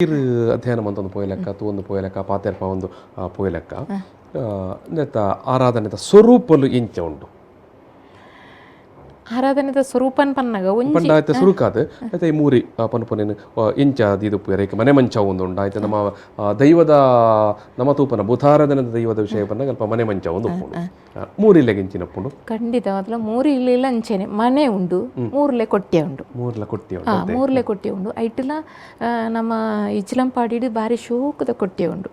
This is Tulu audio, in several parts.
ಇರ್ ಅಧ್ಯಯನ ಮಂತೊಂದು ಪೋಯಲೆಕ್ಕ, ತೂವೊಂದು ಪೋಯಲೆಕ್ಕ, ಪಾತೆರ್ಪವೊಂದು ಪೋಯಲೆಕ್ಕ, ನೆತ್ತ ಆರಾಧನೆದ ಸ್ವರೂಪಲು ಎಂಚ ಉಂಡು? ಆರಾಧನೆದ ಸ್ವರೂಪನ್ ಪನ್ನಗ ಒಂಜಿ ಪಂಡ ಆಯ್ತ ಸುರುಕಾದ್ ಆಯ್ತ ಈ ಮೂರಿ ಪನ್ಪುನೇನು ಎಂಚ ದೀದುಪ್ಪುವೆರ್, ಐಕ್ ಮನೆ ಮಂಚ ಉಂಡು. ಆಯ್ತ ನಮ್ಮ ದೈವದ ನಮ ತೂಪನ ಭೂತಾರಾಧನೆದ ದೈವದ ವಿಷಯ ಪನ್ನಗ ಅಲ್ಪ ಮನೆ ಮಂಚ ಒಂದು ಉಪ್ಪುಂಡು. ಮೂರಿಲೆಗ್ ಎಂಚಿನ ಉಪ್ಪುಂಡು? ಖಂಡಿತ ಮೂರಿ ಇಲ್ಲ ಅಂಚೆನೆ ಮನೆ ಉಂಡು, ಮೂರ್ಲೆ ಕೊಟ್ಯ ಉಂಡು. ಮೂರ್ಲ ಕೊಟ್ಯ ಉಂಡು. ಮೂರ್ಲೆ ಕೊಟ್ಯ ಉಂಡು. ಐಟ್ಲ ನಮ್ಮ ಇಚ್ಲಂಪಾಡಿಡ್ ಬಾರಿ ಶೋಕದ ಕೊಟ್ಯ ಉಂಡು.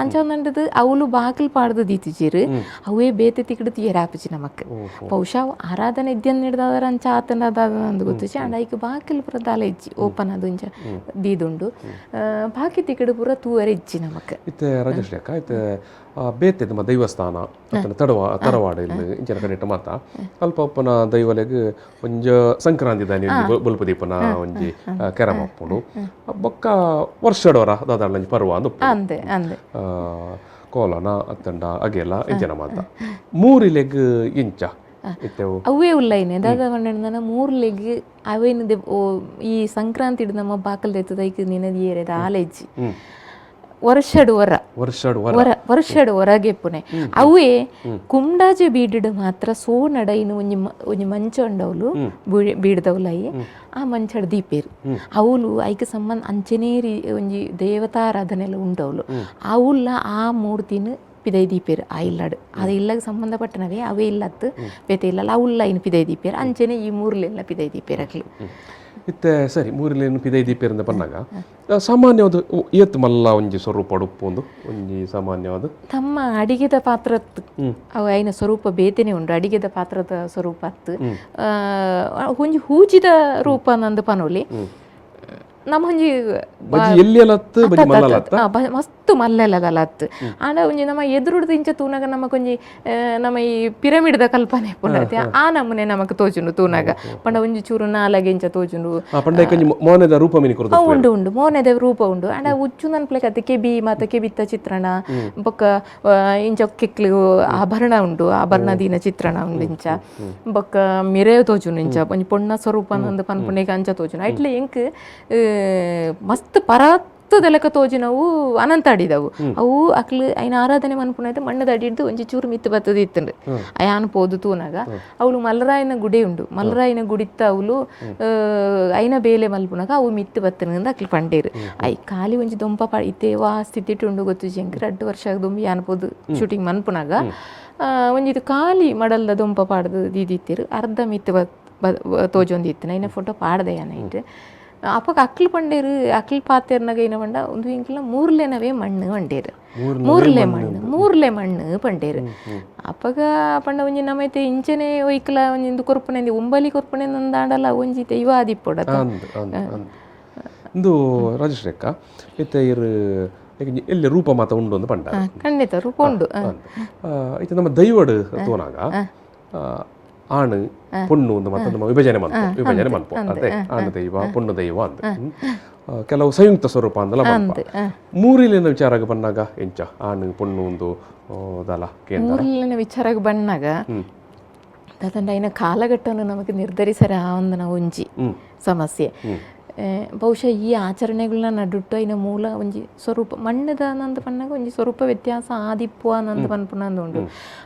ಅಂಚ ಒಂದಂಡದು ಅವುಲು ಬಾಕಿಲ್ ಪಾಡ್ದು ದೀತಿಜೆರ್, ಅವೇ ಬೇತೆ ತಿಕ್ಕಡ್ ತೀಯರಾಪುಜಿ ನಮಕ್. ಬಹುಶಃ ಆರಾಧನೆ ಇದ್ಯನ್ ಹಿಡ್ದಾದ್ರ ಅಂಚ ಆತಂಡ ಅದಾದ ಗೊತ್ತಿಜಿ. ಆಂಡ ಐಕ್ ಬಾಕಿಲ್ ಪೂರ ದಾಲ ಇಜ್ಜಿ, ಓಪನ್ ಅದು ಇಂಚ ದೀದುಂಡು. ಬಾಕಿ ತಿಕ್ಕಡ್ ಪೂರ ತೂವರೆ ಇಜ್ಜಿ ನಮಕ್. ಇತ್ತೆ ರಾಜೇಶ್ ಅಕ್ಕ, ಇತ್ತೆ ಬೇತೆ ನಮ್ಮ ದೈವಸ್ಥಾನ ಅತ್ತಂಡ ತರವಾಡು ಇಲ್ಲಿ ಇಂಚಿನ ಕಡೆಟ್ ಮಾತ ಅಲ್ಪ ಉಪ್ಪುನ ದೈವಲೆಗ್ ಒಂಜಿ ಸಂಕ್ರಾಂತಿ ದಾನಿ ಒಂಜಿ ಬೊಲ್ಪು ದೀಪನ ಒಂಜಿ ಕೆರಮ ಉಪ್ಪುಂಡು. ಬೊಕ್ಕ ವರ್ಷಡೋರ ದಾದಾಂಡ ಒಂಜಿ ಪರ್ವ ಅಂದ್ ಉಪ್ಪುಂಡು, ಕೋಲನ ಅತ್ತಂಡ ಅಗೆಲ ಇಂಚಿನ ಮಾತ. ಮೂರಿಲೆಗ್ ಇಂಚ ಇತ್ತೆ ಅವೇ ಉಲ್ಲೈನೆ ದಾದ ಪಂಡ ಮೂರ್ಲೆಗ್ ಅವೇನು ಈ ಸಂಕ್ರಾಂತಿಡ್ ನಮ್ಮ ಬಾಕಲ್ ದೆತ್ತದ ಐಕ್ ನಿನದ ಏರೆ ದಾಲ ಇಜ್ಜಿ. ವರ್ಷಡ್ ವರ ವರ್ಷಡ್ ಹೊರಗೆ ಪುನೆ ಅವೇ ಕುಂಡಾಜೆ ಬೀಡಿಡ್ ಮಾತ್ರ ಸೋನಡ ಇನ್ನು ಒಂಜಿ ಒಂಜಿ ಮಂಚ ಉಂಡವಲು ಬೀಡ್ದವಲೈ ಆ ಮಂಚಡ್ ದೀಪೇರು. ಅವಳು ಐಕ್ ಸಂಬಂಧ ಅಂಚನೇ ಒಂಜಿ ದೇವತಾರಾಧನೆಲ್ಲ ಉಂಡವಲು. ಅವುಲ್ಲ ಆ ಮೂರ್ತಿನ ಪಿದೈ ದೀಪೇರು ಆ ಇಲ್ಲಡ್. ಅದು ಇಲ್ಲಗೆ ಸಂಬಂಧಪಟ್ಟನವೇ ಅವೇ ಇಲ್ಲತ್ತು ಬೇತೆ ಇಲ್ಲ ಅವುಲ್ಲ ಇನ್ನು ಪಿದೈ ದೀಪೇರು. ಅಂಚೆನೆ ಈ ಮೂರ್ಲೆಲ್ಲ ಪಿದೈ ದೀಪೇರು ಅಕ್ಲು. ಇತ್ತೆ ಸರಿ ಮೂರ್ಲೇನು ಪಿದೈ ದೀಪೇರು ಅಂತ ಪನ್ನಾಗ ಸಾಮಾನ್ಯವಾದ ಏತ್ ಮಲ್ಲ ಒಂಜಿ ಸ್ವರೂಪ ಉಪ್ಪುಂದು ಒಂಜಿ ಸಾಮಾನ್ಯವಾದ ತಮ್ಮ ಅಡಿಗೆದ ಪಾತ್ರತ್ ಅವು ಐನ ಸ್ವರೂಪ ಬೇತೆನೆ ಉಂಡು. ಅಡಿಗೆದ ಪಾತ್ರದ ಸ್ವರೂಪ ಅತ್ತು ಒಂಜಿ ಹೂಜಿದ ರೂಪ ನಂದು ಪನೊಲಿ. ನಮ್ಮ ಒಂಜಿ ಮಸ್ತ್ ಮಲ್ಲೆಲ್ಲದಲ್ಲ ಅತ್ತು. ಆಂಡ ಒಂಜಿ ನಮ್ಮ ಎದುರುಡ್ದು ಇಂಚ ತೂನಾಗ ನಮಕೊಂಜಿ ನಮ್ಮ ಈ ಪಿರಮಿಡ್ದ ಕಲ್ಪನೆ ಪುಂಡತೆ ಆ ನಮೂನೆ ನಮಕ್ ತೋಜುಂಡು ತೂನಾಗ. ಪಂಡ ಒಂಜಿ ಚೂರು ನಾಲಗೆ ಇಂಚ ತೋಜುಂಡು. ಉಂಡು ಉಂಡು ಮೋನೆದ ರೂಪ ಉಂಡು. ಆಂಡ ಉಚ್ಚು ನನ್ಪ್ಲೆ ಕತೆ ಕೆಬಿ ಮಾತ ಕೆಬಿತ್ತ ಚಿತ್ರಣ, ಬೊಕ್ಕ ಇಂಚ ಕೆಕ್ಲು ಆಭರಣ ಉಂಡು, ಆಭರಣ ದೀನ ಚಿತ್ರಣ ಉಂಡು ಇಂಚ. ಬೊಕ್ಕ ಮಿರೆ ತೋಜುಂಡು ಇಂಚ ಒಂಜಿ ಪೊಣ್ಣ ಸ್ವರೂಪ ಅಂದ್ ಪನ್ಪುನೇಗ ಅಂಚ ತೋಜುಂಡು. ಐಟ್ಲೆ ಎಂಕ್ ಮಸ್ತ್ ಪರಾತ್ತದ ಲೆಕ್ಕ ತೋಜಿನವು ಅನಂತ ಅಡಿದವು. ಅವು ಅಕ್ಲು ಐನ ಆರಾಧನೆ ಮನ್ಪುನೈತೆ ಮಣ್ಣದ ಅಡಿಡ್ದು ಒಂಜಿ ಚೂರು ಮಿತ್ತು ಬತ್ತದ ಇತ್ತಂಡು. ಅಯಾನ್ ಪೋದು ತೂನಾಗ ಅವಳು ಮಲರಾಯನ ಗುಡಿ ಉಂಡು. ಮಲರಾಯನ ಗುಡಿತ್ತ ಅವಳು ಐನ ಬೇಲೆ ಮಲ್ಪುನಾಗ ಅವು ಮಿತ್ತು ಬತ್ತನ ಅಕ್ಲು ಪಂಡೇರು. I ಖಾಲಿ ಒಂಜಿ ದೊಂಪ ಇತ್ತೆ ವಾ ಸ್ಥಿತಿಟ್ ಉಂಡು ಗೊತ್ತುಜಿ ಎಂಕ್. 2 ವರ್ಷ ದೊಂಬಿ ಯಾನ್ ಪೋದು ಶೂಟಿಂಗ್ ಮನ್ಪುನಾಗ ಒಂಜಿ ಇದು ಖಾಲಿ ಮಡಲ್ದ ದೊಂಪ ಪಾಡ್ದು ದೀದಿತ್ತೀರು. ಅರ್ಧ ಮಿತ್ತು ತೋಜೊಂದಿತ್ತು. ಐನ ಫೋಟೋ ಪಾಡ್ದೆ ಯಾನೈಟ್. ಅಪ್ಪಗ ಅಕ್ಲು ಪಂಡೇರು ಅಕ್ಲು ಪಾತೆರ್ನಾಗ ಏನ ಪಂಡ ಒಂದು ಇಂಕ್ಲ ಮೂರ್ಲೆನವೇ ಮಣ್ಣು ಪಂಡೇರು. ಮೂರ್ಲೆ ಮಣ್ಣು ಮೂರ್ಲೆ ಮಣ್ಣು ಪಂಡೇರು. ಅಪ್ಪಗ ಪಂಡ ಒಂಜಿ ನಮೈತೆ ಇಂಚನೆ ಒಯ್ಕ್ಲ ಒಂಜಿ ಇಂದು ಕೊರ್ಪುನೆ ಉಂಬಲಿ ಕೊರ್ಪುನೆ ನಂದಾಂಡಲ ಒಂಜಿ ದೈವ ಆದಿಪ್ಪೊಡ. ಇಂದು ರಾಜೇಶ್ ರೇಖಾ ಇತ್ತೆ ಇರು ಎಲ್ಲಿ ರೂಪ ಮಾತ ಉಂಡು ಅಂತ ಪಂಡ ಖಂಡಿತ ರೂಪ ಉಂಡು. ಇತ್ತೆ ನಮ್ಮ ದೈವಡು ತೋನಾಗ ಆಣು ಪೊಣ್ಣು ಅಂತ ಮಾತ್ರ ನಮ್ಮ ವಿಭಜನೆ ಮನ್ಪು ವಿಭಜನೆ ಮನ್ಪು ಅದೇ ಆಣು ದೈವ ಪೊಣ್ಣು ದೈವ ಅಂತ ಕೆಲವು ಸಂಯುಕ್ತ ಸ್ವರೂಪ ಅಂದಲ ಮನ್ಪ. ಮೂರಿಲಿನ ವಿಚಾರಕ್ಕೆ ಬಂದಾಗ ಎಂಚ ಆಣು ಪೊಣ್ಣು ಒಂದು ದಲ ಮೂರಿಲಿನ ವಿಚಾರಕ್ಕೆ ಬಂದಾಗ ದಾದಂಡ ಐನ ಕಾಲಘಟ್ಟವನ್ನು ನಮಗೆ ನಿರ್ಧರಿಸರ ಒಂದು ಒಂಜಿ ಸಮಸ್ಯೆ. ಬಹುಶಃ ಈ ಆಚರಣೆಗಳನ್ನ ನಡುಟ್ಟು ಐನ ಮೂಲ ಒಂಜಿ ಸ್ವರೂಪ ಮಣ್ಣದ ನಂದು ಪನ್ನಾಗ ಒಂಜಿ ಸ್ವರೂಪ ವ್ಯತ್ಯಾಸ ಆದಿಪ್ಪು ನಂದು ಪನ್ಪುನಂದು ಉಂಡು.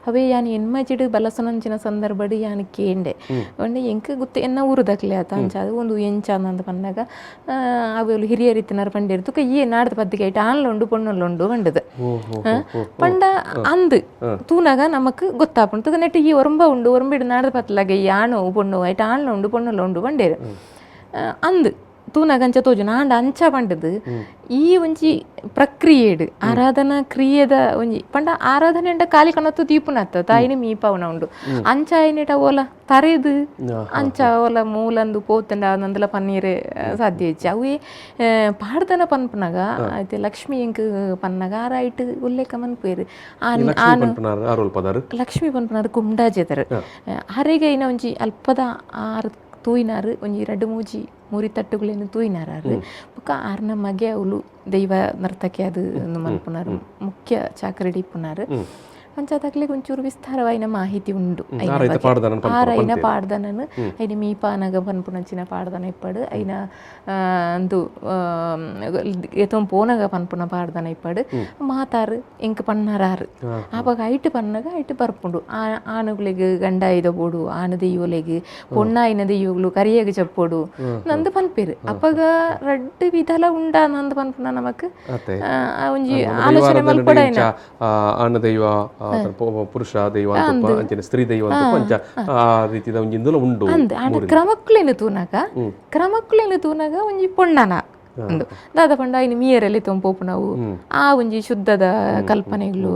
ಅವೇ ಯಾನ್ ಎನ್ಮಜಿಡ್ ಬಲಸನಂಚಿನ ಸಂದರ್ಭಡ್ ಯಾನ್ ಕೇಂಡೆ ಪಂಡ ಎಂಕ್ ಗೊತ್ತು ಎನ್ನ ಊರುದಕ್ಲೆ ಆತ ಅಂಚ ಅದು ಒಂದು ಎಂಚ ಅಂದ್ ಪನ್ನಾಗ ಅವೆಲು ಹಿರಿಯರಿತ್ತಿನಾರ್ ಪಂಡೇರು ತುಕ ಈ ನಾಡ್ದ ಪದ್ದಿಗೆ ಐಟ್ ಆನ್ಲ ಉಂಡು ಪೊಣ್ಣುಲ ಉಂಡು ಪಂಡದು ಪಂಡ ಅಂದ್ ತೂನಾಗ ನಮಕ್ ಗೊತ್ತಾಪುಂಡು. ತುಕ ನೆಟ್ ಈ ಒರಂಬ ಉಂಡು ಒರಂಬಿಡ್ ನಾಡ್ದ ಪತ್ಲಾಗ ಈ ಆಣು ಪೊಣ್ಣು ಐಟ್ ಆನ್ಲ ಉಂಡು ಪೊಣ್ಣುಲ ಉಂಡು ಪಂಡೇರು ಅಂದ್ ತೂನಾಗ ಅಂಚ ತೋಜುನ. ಆಂಡ ಅಂಚ ಪಂಡದು ಈ ಒಂಜಿ ಪ್ರಕ್ರಿಯೆಡ್ ಆರಾಧನಾ ಕ್ರಿಯೆದ ಒಂಜಿ ಪಂಡ ಆರಾಧನೆ ಅಂಡ ಖಾಲಿ ಕಣತ್ತು ದೀಪುನತ್ತ ತಾಯಿನ ಮೀಪವನ ಉಂಡು. ಅಂಚ ಐನಿಟ ಓಲ ತರೆದು ಅಂಚ ಓಲ ಮೂಲಂದು ಪೋತಂಡ ನಂದಲ ಪನ್ನೀರೆ ಸಾಧ್ಯ ಇಜ್ಜಿ. ಅವೇ ಪಾಡ್ದನ ಪನ್ಪುನಾಗ ಐತೆ ಲಕ್ಷ್ಮಿ ಎಂಕ್ ಪನ್ನಾಗ ಆರ ಐಟ್ ಉಲ್ಲೇಖ ಮನ್ಪುವೆರ್. ಲಕ್ಷ್ಮಿ ಪನ್ಪುನಾರ್ ಕುಂಡಾಜೆದರ್ ಆರೆಗ್ ಐನ ಒಂಜಿ ಅಲ್ಪದ ಆರ್ ತೂಯಿನಾರು ಒಂಜಿ 2 3 ಮೂರಿ ತಟ್ಟುಗಳೇನು ತೂಯಿನಾರು. ಬೊಕ್ಕ ಆರ್ನ ಮಗೆ ಅವಳು ದೈವ ನರ್ತಕಿ ಅದು ಮನ್ಪುನಾರು ಮುಖ್ಯ ಚಾಕರಿ ಇಪ್ಪುನಾರು. ಅಂಚಾದಾಗ್ಲಿಗ್ ಒಂಚೂರು ವಿಸ್ತಾರವಾಯಿನ ಮಾಹಿತಿ ಉಂಡು. ಆರೈತ ಪಾಡ್ದನನ್ ಪನ್ಪುನ ಆರೈನ ಪನ್ಪೆರ್. ಪಾಡ್ದನನ್ ಐನ ಮೀಪಾನಗ ಪನ್ಪುನಂಚಿನ ಪಾಡ್ದನ ಇಪ್ಪಡ್, ಐನ ಅಂದು ಎತ್ತೊಂದು ಪೋನಗ ಪನ್ಪುನ ಪಾಡ್ದನ ಇಪ್ಪಡ್, ಮಾತಾರು ಎಂಕ್ ಪನ್ನಾರಾರು ಆಪಗ ಐಟ್ ಪನ್ನಗ ಐಟ್ ಬರ್ಪುಂಡು. ಆನುಗುಲೆಗ್ ಗಂಡ ಐದ ಬೋಡು, ಆನು ದೆಯ್ಯೋಲೆಗ್ ಪೊಣ್ಣಾಯಿನ ದೆಯ್ಯೋಗ್ಲು ಕರಿಯಗ್ ಚಪ್ಪೊಡು ನಂದು ಪನ್ಪೆರ್. ಅಪಗ ರಡ್ಡ್ ವಿಧಲ ಉಂಡ ನಂದು ಪನ್ಪುನ ನಮಕ್ ಅತೆ. ಒಂಜಿ ಆಲೋಚನೆ ಮಲ್ಪೊಡಾಯಿನ. ಆಣ ದೈವ, ಪುರುಷ ದೈವ ಅಂತಪ್ಪ, ಅಂಚನೆ ಸ್ತ್ರೀ ದೈವ ಅಂತಪ್ಪ, ಅಂಚ ಆ ರೀತಿದ ಒಂಜಿ ಇಂದುಲ ಉಂಡು. ಅಂದ್ ಆಂಡ ಕ್ರಮಕ್ಕುಲೆನ್ ತೂನಗ, ಕ್ರಮಕ್ಕುಲೆನ್ ತೂನಗ ಒಂಜಿ ಪೊಣ್ಣನ ಉಂದು ದಾದ ಪಂಡ ಐನ್ ಮೀಯರಲ್ಲಿ ತೊಂಪೋಪುನವು ಆ ಒಂಜಿ ಶುದ್ಧದ ಕಲ್ಪನೆಗಳು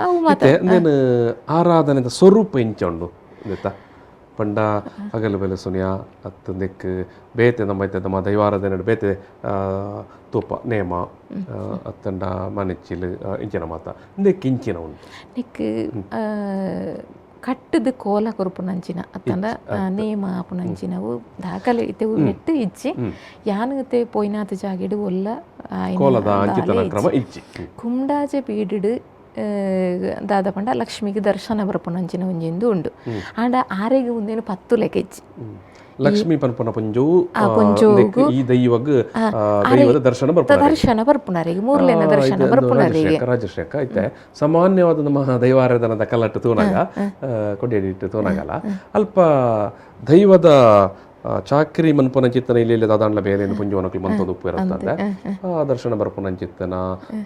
ಅವು ಮಾತ. ಇಂದೆನ್ ಆರಾಧನೆದ ಸ್ವರೂಪ ಇಂಚ ಉಂಡು ಇಂದೆತ ಪಂಡ ಅಗಲು ಬೆಲೆ ಸುನಿಯ ಅತ್ತು ನೆಕ್ ಬೇತೆ ನಮ್ಮ ಇತ್ತೆ ನಮ್ಮ ದೈವಾರಾಧನೆ ಬೇತೆ ತೂಪ ನೇಮ ಅತ್ತಂಡ ಮನೆಚ್ಚಿಲು ಇಂಚಿನ ಮಾತ ಇಂದೆಕ್ ಇಂಚಿನ ಉಂಡು. ನೆಕ್ ಕಟ್ಟದ ಕೋಲ ಕೊರ್ಪುನಂಚಿನ ಅತ್ತಂಡ ನೇಮ ಆಪುನಂಚಿನವು ದಾಖಲೆ ಇತ್ತೆ ನೆಟ್ಟು ಇಜ್ಜಿ. ಯಾನ್ ಪೋಯಿನಾತ್ ಜಾಗೆಡ್ ಒಲ್ಲ ಕೋಲದ ಅಂಚಿತನ ಕ್ರಮ ಇಜ್ಜಿ. ಕುಂಡಾಜೆ ಬೀಡುಡು ದಾದ ಪಂಡ ಲಕ್ಷ್ಮಿಗೆ ದರ್ಶನ ಬರ್ಪುನಂಚಿನ ಒಂಜಿಂದು ಉಂಡು. ಆಂಡ ಆರೆಗ್ ಉಂದೇನು ಪತ್ತು ಲೆಕ್ಕ ಇಜ್ಜಿ. ಲಕ್ಷ್ಮಿ ಪನ್ಪುನ ಪೊಂಜೋವು ಈ ದೈವಗ್ ದೈವದ ದರ್ಶನ ಬರ್ಪುನ ದರ್ಶನ ಬರ್ಪುನರಿಗೆ ಮೂರ್ಲೆನ ದರ್ಶನ ಬರ್ಪುನರಿಗೆ. ರಾಜಶ್ರೀ ಅಕ್ಕ ಇತ್ತೆ ಸಾಮಾನ್ಯವಾದ ನಮ್ಮ ದೈವಾರಾಧನದ ಕಲ್ಲಟ್ಟು ತೂನಾಗ ಕೊಡಿಯಡಿಟ್ಟು ತೂನಾಗಲ್ಲ ಅಲ್ಪ ದೈವದ ಚಾಕ್ರಿ ಮನ್ಪುನ ಚಿತ್ತನ ಇಲ್ಲಿ ದಾದಾಂಡ್ಲ ಬೇಲೆ ಪುಂಜವನಕ್ಲು ಮಂತೊಂದು ಉಪ್ಪು ಇರುತ್ತದೆ. ಆ ದರ್ಶನ ಬರ್ಪುನ ಚಿತ್ತನ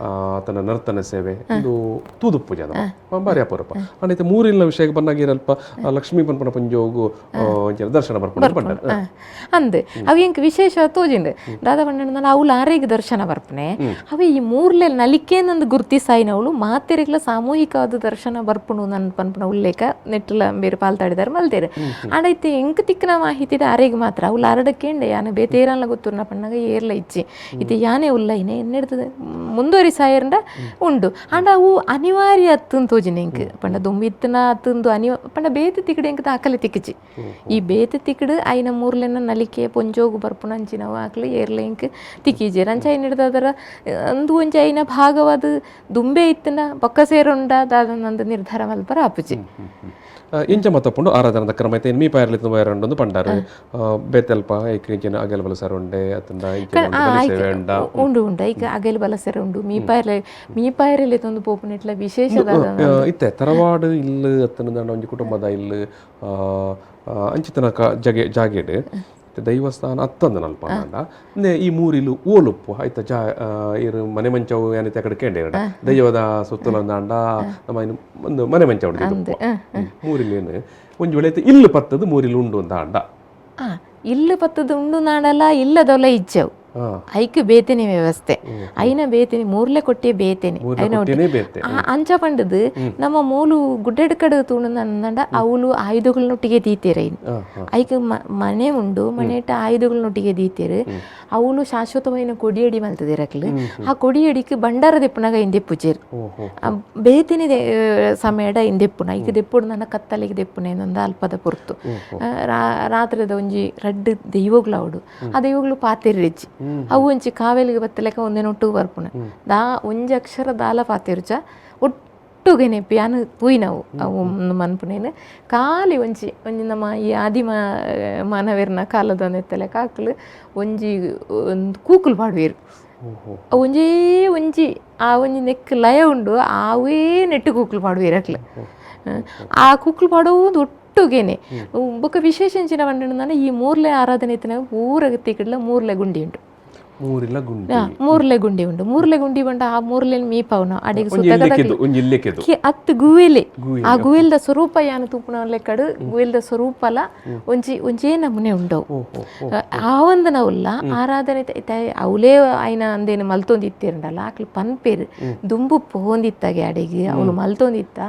ಆತನ ನರ್ತನ ಸೇವೆ ಇದು ತೂದುಪ್ಪು ಜನ ಬಾರಿ ಅಪರೂಪ. ಅಂಡ್ ಇತ್ತೆ ಮೂರಿನ ವಿಷಯಕ್ಕೆ ಬಂದಾಗ ಅಲ್ಪ ಲಕ್ಷ್ಮೀ ಪನ್ಪುನ ಪುಂಜೋಗು ದರ್ಶನ ಬರ್ಪುನ ಪಂಡ ಅಂದ್ ಅವು ಎಂಕ್ ವಿಶೇಷ ತೋಜಿಂಡು. ದಾದ ಪಂಡ ಅವುಲು ಆರೆಗ್ ದರ್ಶನ ಬರ್ಪುನೆ, ಅವೆ ಈ ಮೂರ್ಲೆ ನಲಿಕೇನಂದು ಗುರ್ತಿಸಾಯಿನವಳು ಮಾತೆರೆಗ್ಲ ಸಾಮೂಹಿಕವಾದ ದರ್ಶನ ಬರ್ಪುನು ನನ್ ಪನ್ಪುನ ಉಲ್ಲೇಖ ನೆಟ್ಟುಲ ಬೇರೆ ಪಾಲ್ತಾಡಿದಾರ ಮಲ್ತೇರು. ಆಂಡ ಇತ್ತೆ ಎಂಕ್ ತಿಕ್ಕಿನ ಮಾಹಿತಿ ಆರೆಗ್ ಮಾತ್ರ ಅವುಲು ಅರಡ ಕೇಂಡೆ ಯಾನ ಬೇತೆ ಏರನ್ಲ ಗೊತ್ತುರ್ನ ಪಣ್ಣಗ ಏರ್ಲ ಇಜ್ಜಿ. ಇತ್ತೆ ಯಾನೆ ಉಲ್ಲ ಇನೆ ಎನ್ನೆಡ್ತದೆ ಮುಂದುವರಿಸಾಯರ್ಂಡ ಉಂಡು. ಆಂಡ ಅವು ಅನಿವಾರ್ಯ ಅತ್ತುಂದು ತೋಜಿನ ಎಂಕ್ ಪಂಡ ದುಂಬು ಇತ್ತನ ಅತ್ತುಂದು ಅನಿವ ಪಂಡ ಬೇತೆ ತಿಕ್ಕಡು ಎಂಕ್ ದಾಖಲೆ ತಿಕ್ಕಿಜಿ. ಈ ಬೇತೆ ತಿಕ್ಕಡು ಐನ ಮೂರ್ಲೆನ ನಲಿಕೆ ಪೊಂಜೋಗು ಬರ್ಪುನ ಅಂಚಿನವು ಆಕ್ಲು ಏರ್ಲ ಎಂಕ್ ತಿಕ್ಕಿಜೆರ್. ಅಂಚ ಐನ್ ಹಿಡ್ದು ಅದರ ಅಂದು ಒಂಜಿ ಐನ ಭಾಗವಾದ ದುಂಬೆ ಇತ್ತನ ಬೊಕ್ಕ ಸೇರುಂಡ ದಾದ ನಂದು ನಿರ್ಧಾರ ಮಲ್ಪರ ಆಪುಜಿ. ಇಂಚ ಮತ್ತಪ್ಪುಂಡು ಆರಾಧನದ ಕ್ರಮ ಐತೆ ಮೀ ಪಾಯರ್ಲಿತ್ತು ವೈರಂಡೊಂದು ಪಂಡಾರು ಬೇತೆಲ್ಪ ಐಕ್ ಇಂಚಿನ ಅಗಲ್ ಬಲಸರ ಉಂಡೆ ಅತ್ತಂಡ ಇಂಚಿನ ಬಲಿ ಸೇವೆ ಉಂಡ ಉಂಡು ಉಂಡು ಐಕ್ ಅಗಲ್ ಬಲಸರ ಉಂಡು. ಮೀಪಾಯರ್ಲೆ ಮೀಪಾಯರ್ಲೆ ತೊಂದು ಪೋಪುನೆಟ್ಲ ವಿಶೇಷ ಇತ್ತೆ ತರವಾಡು ಇಲ್ಲು ಅತ್ತಂಡ ಒಂಜಿ ಕುಟುಂಬದ ಇಲ್ಲು ಅಂಚಿತನ ಜಗೆ ಜಾಗೆಡ್ ದೈವಸ್ಥಾನ ಅತ್ತಂದ ನಲ್ಪ ಅಂಡ ಈ ಮೂರಿಲು ಓಲುಪ್ಪು ಆಯ್ತ ಜಾ ಇರು ಮನೆ ಮಂಚವು ಏನೈತೆ ಆ ಕಡೆ ಕೇಂಡ ದೈವದ ಸುತ್ತಲಂದಾಂಡ ನಮ್ಮ ಒಂದು ಮನೆ ಮಂಚ ಹೊಡೆದಿದ್ದು ಮೂರಿಲೇನು ಒಂಜಿ ವೇಳೆ ಇಲ್ಲು ಪತ್ತದು ಮೂರಿಲು ಉಂಡು ಅಂತ ಅಂಡ ಇಲ್ಲು ಪತ್ತದು ಉಂಡು ನಾಡಲ್ಲ ಇಲ್ಲದೊಲ್ಲ ಇಜ್ಜವು ಐಕ್ ಬೇತೇನೆ ವ್ಯವಸ್ಥೆ ಐನ ಬೇತೇನೆ ಮೂರ್ಲೆ ಕೊಟ್ಟೆ ಬೇತೇನೆ ಐನ ಅಂಚ ಪಂಡದು ನಮ್ಮ ಮೂಲು ಗುಡ್ಡೆಡ್ ಕಡೆ ತೂಣಂಡ ಅವಳು ಆಯುಧಗಳನ್ನೊಟ್ಟಿಗೆ ದೀತೇರು ಐನ್ ಐಕ್ ಮನೆ ಉಂಡು ಮನೆಟ ಆಯುಧಗಳನ್ನೊಟ್ಟಿಗೆ ದೀತೇರು. ಅವಳು ಶಾಶ್ವತమైన ಕೊಡಿಯಡಿ ಮಲ್ತದಿರಕ್ಲು ಆ ಕೊಡಿಯಡಿಕ್ ಬಂಡಾರ ದೆಪ್ಪುನಾಗ ಐನ್ ದೆಪ್ಪುಜೇರು ಬೇತೇನೆ ಸಮಯಡ ಐನ್ ದೆಪ್ಪುನ ಐಕ್ ದೆಪ್ಪುಡು ನನ್ನ ಕತ್ತಲೆಗೆ ದೆಪ್ಪುನ ಇನ್ನೊಂದು ಅಲ್ಪದ ಪೊರ್ತು ರಾತ್ರಿದ ಒಂಜಿ ರಡ್ಡ್ ದೈವಗಳು ಅವಡು ಆ ದೈವಗಳು ಪಾತೆರ್ರೆಜ್ಜಿ ಅವು ಒಂಜಿ ಕಾವೇಲಿಗೆ ಬತ್ತಲೆಕ ಒಂದೇ ಒಟ್ಟು ಬರ್ಪುನ ದಾ ಒಂಜಿ ಅಕ್ಷರ ದಾಲ ಪಾತೆರ್ಜ ಒಟ್ಟುಗೆನೆ ಯಾನ್ ತೂಯಿನವು ಅವು ಮನ್ಪುನೇನು ಖಾಲಿ ಒಂಜಿ ಒಂಜಿ ನಮ್ಮ ಈ ಆದಿಮ ಮಾನವೆರ್ನ ಕಾಲದ ನೆತ್ತಲೆಕ ಅಕ್ಲು ಒಂಜಿ ಒಂದು ಕೂಕುಲು ಪಾಡುವೆರ್. ಒಂಜೇ ಒಂಜಿ ಆ ಒಂಜಿ ನೆಕ್ ಲಯ ಉಂಡು ಆವೇ ನೆಟ್ಟು ಕೂಕುಲು ಪಾಡುವೆರ್ ಅಕ್ಲು ಆ ಕೂಕುಲು ಪಾಡುವುದು ಒಟ್ಟುಗೆನೆ. ಬೊಕ್ಕ ವಿಶೇಷ ಎಂಚಿನ ಪಂಡ ಈ ಮೂರ್ಲೆ ಆರಾಧನೆ ಇತ್ತಿನ ಪೂರ ತಿಕ್ಕಡ್ಲ ಮೂರ್ಲೆ ಗುಂಡಿ ಉಂಟು. ಮೂರಿಲ ಗುಂಡಿ ಮೂರ್ಲೆ ಗುಂಡಿ ಉಂಡು. ಮೂರ್ಲೆ ಗುಂಡಿ ಬಂಡ ಆ ಮೂರ್ಲೆ ಮೀಪವನ ಅಡಿಗೆ ಸುತ್ತ ಅತ್ತು ಗುವೆಲೆ ಆ ಗುವೆಲ್ದ ಸ್ವರೂಪ ಯಾನು ತೂಪುನ ಲೆಕ್ಕಡು ಗುವೆಲ್ದ ಸ್ವರೂಪಲ ಒಂಜಿ ಒಂಜೇ ನಮೂನೆ ಉಂಡವು ಆ ಒಂದನವುಲ್ಲ ಆರಾಧನೆ ಅವಲೇ ಆಯ್ನ ಅಂದೇನು ಮಲ್ತೊಂದಿತ್ತಿರಂಡಲ್ಲ ಆಕ್ಲು ಪನ್ಪೇರು ದುಂಬು ಪೋಂದಿತ್ತಾಗೆ ಅಡಿಗೆ ಅವಳು ಮಲ್ತೊಂದಿತ್ತ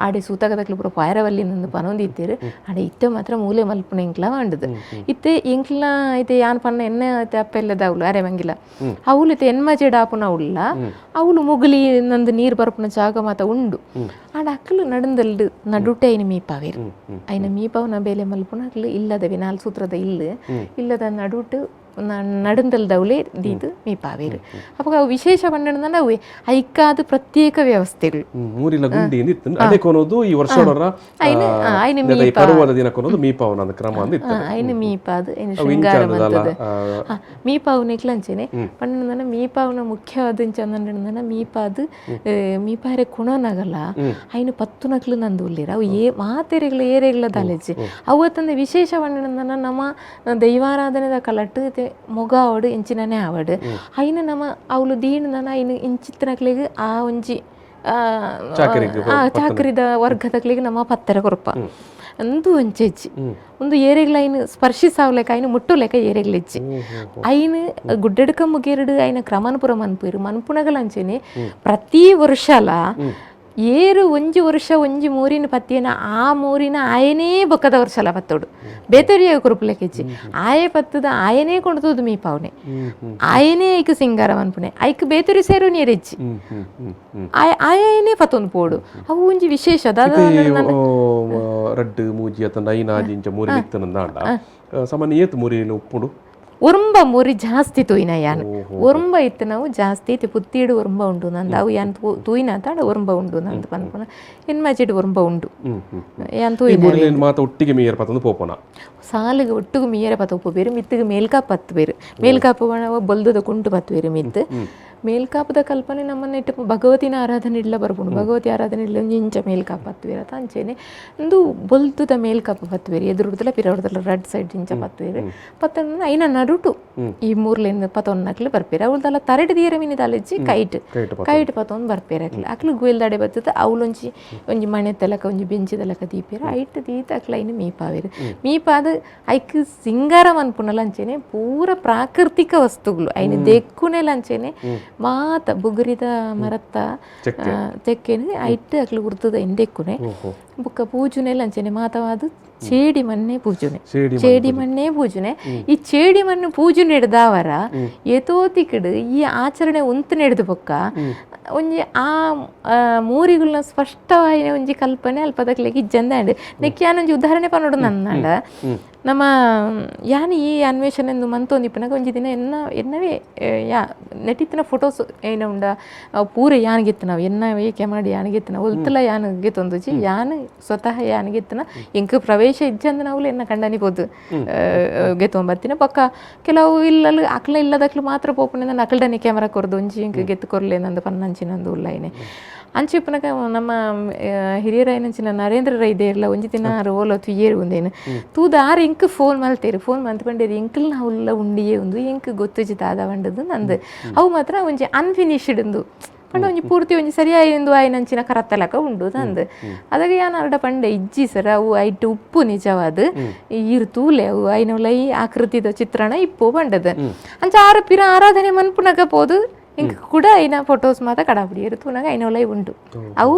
ಆಡೆ ಸೂತಕದಕ್ಲು ಪೂರ ಪಾಯರವಲ್ಲಿ ನಂದು ಪನೊಂದಿತ್ತೀರು ಆಡೆ ಇತ್ತೆ ಮಾತ್ರ ಮೂಲೆ ಮಲ್ಪುನ ಎಂಕ್ಲ వంಡದು ಇತ್ತೆ ಎಂಕ್ಲ ಇತ್ತೆ ಯಾನ್ ಪನ್ನ ಎನ್ನ ಅಪ್ಪೆಲ್ಲದ ಅವಳು ಅರೆ ಮಂಗಿಲ್ಲ ಅವಳು ಇತ್ತೆ ಎನ್ಮಜೆಡ್ ಆಪುನ ಉಲ್ಲ ಅವಳು ಮುಗುಲಿ ನಂದು ನೀರು ಬರಪುನ ಜಾಗ ಮಾತ ಉಂಡು ಆಡ ಅಕ್ಕಲು ನಡುಂದಲ್ಡು ನಡುಟೆ ಐನ ಮೀಪಾವೇರು ಐನ ಮೀಪಾವನ ಬೇಲೆ ಮಲ್ಪುನ ಅಕ್ಲು ಇಲ್ಲದವೆ ನಾಲ್ ಸೂತ್ರದ ಇಲ್ಲು ಇಲ್ಲದ ನಡುಟು ನಡುಂದಲ್ದವ್ಲೆ ದೀದು ಮೀಪಾವೇರು. ಅವಾಗ ಅವು ವಿಶೇಷ ಪಂಡಂದ್ರೆ ಅವು ಐಕಾದ ಪ್ರತ್ಯೇಕ ವ್ಯವಸ್ಥೆಗಳು. ಮೂರಿಲ ಗುಂಡಿ ಇತ್ತು, ಅದೇ ಕೊನೋದು ಈ ವರ್ಷಡೊರ ಐನ ಪರ್ವದ ದಿನ ಕೊನೋದು ಮೀಪಾವನ ಕ್ರಮ ಅಂದ್ ಇತ್ತು. ಐನ ಮೀಪಾದು ಐನ ಶೃಂಗಾರ ಮಂತದ ಮೀಪಾವು ಅಂಚೆನೆ ಪಂಡಂದನ ಮೀಪಾವುನ ಮುಖ್ಯವಾದ ಇಂಚಂದಂಡನ ಮೀಪಾದು ಮೀಪಾರೆ ಕುಣನಗಲ ಐನು 10 ನಕ್ಲು ನಂದು ಉಲ್ಲೇರ ಅವು ಏ ಮಾತೆರೆಗಳ ಏರೆಗಳ ದಾಲೆಜ್ಜಿ. ಅವು ತಂದೆ ವಿಶೇಷ ಪಂಡಂದನ ನಮ್ಮ ದೈವಾರಾಧನೆದ ಕಲಟ್ಟು ಮೊಗ ಆವಡು ಇಂಚಿನನೇ ಆವಡು ಐನ ನಮ್ಮ ಅವಳು ದೀಣನ ಐನು ಇಂಚಿತ್ತನಕ್ಲಿಗೆ ಆ ಒಂಜಿ ಚಾಕರಿದ ವರ್ಗದಕ್ಲಿಗೆ ನಮ್ಮ ಪತ್ತರ ಕೊರಪ ಒಂದು ಒಂಚೆಜ್ಜಿ ಒಂದು ಏರೆಗ್ಲ ಐನು ಸ್ಪರ್ಶಿಸಾವ್ಲೆಕ ಐನು ಮುಟ್ಟುಲೆಕ ಏರೆಗ್ಲಿಜ್ಜಿ. ಐನು ಗುಡ್ಡೆಡ್ಕ ಮುಗೇರಡು ಐನ ಕ್ರಮನ್ಪುರ ಮನ್ಪುರು ಮನ್ಪುನಗಲ ಅಂಚೆನೆ ಪ್ರತಿ ವರ್ಷಲ ಏರು ಒಂಜಿ ವರ್ಷ ಒಂಜಿ ಮೂರಿನ ಪತ್ತಿಯನ ಆ ಮೂರಿನ ಆಯನೇ ಬೊಕ್ಕದ ವರ್ಷಲ ಪತ್ತೋಡು ಬೇತರಿಯ ಕುರುಪುಲೆಕೆಜ್ಜಿ ಆಯೆ ಪತ್ತದ ಆಯನೇ ಕೊಂಡುತೋದು ಮೀಪಾವನೆ ಆಯನೇ ಐಕ್ ಸಿಂಗಾರ ಮನ್ಪುನೆ ಐಕ್ ಬೇತರಿ ಸೇರು ನೀರೆಜ್ಜಿ ಆಯನೇ ಪತ್ತೊಂದು ಪೋಡು. ಅವು ಒಂಜಿ ವಿಶೇಷ ರಡ್ಡು ಮೂಜಿ ಅತ್ತ ಐನ ಆಜಿ ಇಂಚ ಮೂರಿ ಇತ್ತನಂದಾಂಡ ಸಾಮಾನ್ಯ ಏತ್ ಮೂರಿಲು ಉಪ್ಪುಡು ಒರುಂಬ ಮೂರಿ ಜಾಸ್ತಿ ತೂಯಿನ ಯಾನ್ ಒರುಂಬ ಇತ್ತು ನಾವು ಜಾಸ್ತಿ ಇತ್ತು ಪುತ್ತೀಡು ಒರುಂಬ ಉಂಡು ನಂದು ಅವು ಯಾನ್ ತೂಯಿನ ತಾಂಡ ಒರುಂಬ ಉಂಡು ನಂದು ಪನ್ಪುನ ಎನ್ಮಾಚಿಡ್ ಒರುಂಬ ಉಂಡು ಯಾನ್ ತೂಯಿನ ಮಾತ ಒಟ್ಟಿಗೆ ಮೀಯರ ಪತ್ತೊಂದು ಪೋಪೋನ ಸಾಲಿಗೆ ಒಟ್ಟಿಗೆ ಮೀಯರ ಪತ್ತ ಉಪ್ಪು ಬೇರು ಮಿತ್ತಿಗೆ ಮೇಲ್ಕಾಪ್ ಪತ್ತು ಬೇರು ಮೇಲ್ಕಾಪು ಬೊಲ್ದದ ಕುಂಟು ಪತ್ತು ಬೇರು ಮಿತ್ತು ಮೇಲ್ಕಾಪದ ಕಲ್ಪನೆ ನಮ್ಮನ್ನ ಇಟ್ಟು ಭಗವತಿನ ಆರಾಧನೆ ಇಡ್ಲ ಬರ್ಬೋದು. ಭಗವತಿ ಆರಾಧನೆ ಇಡ್ಲ ಒಂಜಿ ಇಂಚ ಮೇಲ್ಕಾಪ್ ಪತ್ತುವೇರ ಅಂಚೆನೆ ಒಂದು ಬೊಲ್ತುದ ಮೇಲ್ಕಾಪು ಪತ್ತುವೇರು ಎದುರುಡ್ದಲ ಪಿರವಡ್ದಲ ರಡ್ ಸೈಡ್ ಇಂಚ ಪತ್ತುವೇರು ಪತ್ತಂದ್ರೆ ಐನ ನಡುಟು ಈ ಮೂರ್ಲಿಂದ ಪತ್ತೊನ್ನಕ್ಲು ಬರ್ಪೇರು ಅವಳ್ದಲ್ಲ ತರಡು ತೀರ ಮೀನಿ ತಲೆಜ್ಜಿ ಕೈಟ್ ಕೈಟ್ ಪತ್ತೊಂದು ಬರ್ಪೇರು ಅಕ್ಲು ಅಕ್ಲು ಗುವೆಲ್ದಾಡೆ ಬತ್ತದ ಅವಳೊಂಜಿ ಒಂಜಿ ಮಣೆ ತಲಕ ಒಂಜಿ ಬೆಂಚಿ ತಲಕ ದೀಪೇರು ಐಟ್ ದೀತ ಅಕ್ಲು ಐನ ಮೀಪಾವೇರು ಮೀಪಾದ ಐಕ್ ಸಿಂಗಾರ ಮನ್ಪುನಲ ಅಂಚೆನೆ ಪೂರ ಪ್ರಾಕೃತಿಕ ವಸ್ತುಗಳು ಐನ ದೆಕ್ಕುನೆಲ ಅಂಚೆನೆ ಮಾತ ಬುಗುರಿದ ಮರತ್ತ ಚೆಕ್ಕೆನು ಐಟ್ ಅಕ್ಲು ಗುರ್ತದ ಎಂದೆಕ್ಕುನೆ ಬುಕ್ಕ ಪೂಜುನೆಲ್ಲ ಅಂಚೆನೆ ಮಾತವಾದ ಚೇಡಿ ಮಣ್ಣೆ ಪೂಜುನೆ ಚೇಡಿ ಮಣ್ಣೇ ಪೂಜುನೆ. ಈ ಚೇಡಿ ಮಣ್ಣು ಪೂಜು ನೆಡ್ದಾವರ ಏತೋತಿಕಿಡು ಈ ಆಚರಣೆ ಉಂತು ನೆಡ್ದು ಬೊಕ್ಕ ಒಂಜಿ ಆ ಮೂರಿಗುಲ್ನ ಸ್ಪಷ್ಟವಾಯಿನ ಒಂಜಿ ಕಲ್ಪನೆ ಅಲ್ಪದಕ್ಲೆಗ್ ಇಜ್ಜಂದಾಂಡ್. ನೆಕ್ ಯಾನೊಂಜಿ ಉದಾಹರಣೆ ಪನೊಡು ನನ್ನಾಂಡ ನಮ್ಮ ಯಾನ್ ಈ ಅನ್ವೇಷಣೆ ಮಂತೊಂದಿಪ್ಪುನಗ ಒಂಜಿ ದಿನ ಎನ್ನ ಎನ್ನವೇ ಯಾ ನೆಟಿತ್ತಿನ ಫೋಟೋಸ್ ಏನ ಉಂಡ ಪೂರ ಯಾನ್ಗಿತ್ತನವು ಎನ್ನವೇ ಕ್ಯಾಮರಾಡ್ ಯಾನ್ಗಿತ್ತನ ಒಲ್ತಲ ಯಾನ್ಗೆ ತೊಂದುಜಿ ಯಾನ್ ಸ್ವತಃ ಯಾನ್ಗಿತ್ತನ ಎಂಕ್ ಪ್ರವೇಶ ಇಜ್ಜಂದ ನಾವು ಎನ್ನ ಕಂಡನಿ ಪೋದು ಗೆತ್ತೊಂಬತ್ತಿನ ಪಕ್ಕ ಕೆಲವು ಇಲ್ಲಲು ಅಕ್ಲ ಇಲ್ಲದಕ್ಲು ಮಾತ್ರ ಪೋಪುನೆ ನನ್ನ ಅಕ್ಲ್ಡನೆ ಕ್ಯಾಮರಾ ಕೊರ್ದು ಒಂಜಿ ಎಂಕ್ ಗೆತ್ತು ಕೊರ್ಲೆ ನಂದು ಪನ್ನಂಚಿನಂದು ಉಲ್ಲೈನೆ ಅಂಚಿಪ್ಪನಕ ನಮ್ಮ ಹಿರಿಯರಾಯನಂಚಿನ ನರೇಂದ್ರ ರೈ ದೇರ್ಲ ಒಂಜಿ ದಿನ ಆರು ಓಲ ತುಯ್ಯೇರು ಒಂದೇನು ತೂದ ಆರು ಇಂಕ್ ಫೋನ್ ಮಲ್ತೇರು ಫೋನ್ ಮಂತ್ ಪಂಡೇರು ಎಂಕಲ್ ನಾವು ಉಂಡಿಯೇ ಒಂದು ಎಂಕ್ ಗೊತ್ತುಜಿ ದಾದ వంಡದು ನಂದು ಅವು ಮಾತ್ರ ಒಂಜಿ ಅನ್ಫಿನಿಶ್ಡ್ ಉಂದು ಪಂಡ ಒಂಜಿ ಪೂರ್ತಿ ಒಂಜಿ ಸರಿಯಾಯಿಂದು ಆಯ್ನಂಚಿನ ಕರತ್ತಲಕ ಉಂಡು ನಂದು. ಅದಾಗ ಯಾನ್ ಅರಡ ಪಂಡೆ ಇಜ್ಜಿ ಸರ್ ಅವು ಐಟ್ ಉಪ್ಪು ನಿಜವಾದ ಈರು ತೂಲೆ ಅವು ಐನೊಲ ಈ ಆಕೃತಿದ ಚಿತ್ರಣ ಇಪ್ಪು ಪಂಡದು ಅಂಚ ಆರು ಪಿರ ಆರಾಧನೆ ಮನ್ಪುನಗ ಪೋದು ಇಂಕ್ ಕೂಡ ಐನ ಫೋಟೋಸ್ ಮಾತ ಕಡಾಪುಡಿ ತೂನಗ ಐನೊಲೈ ಉಂಟು ಅವು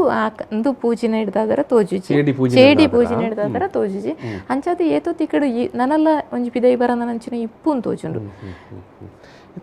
ಅಂದು ಪೂಜಿನ ಹಿಡ್ದಾದರ ತೋಜುಜಿ ಚೇಡಿ ಪೂಜಿನ ಹಿಡ್ದಾದರ ತೋಜುಜಿ ಅಂಚಾದ ಏತೋ ತಿಕ್ಕಡು ನನಲ್ಲ ಒಂಜಿ ಪಿದೈ ಬರ ನಂಚಿನ ಇಪ್ಪು ತೋಜುಂಡು.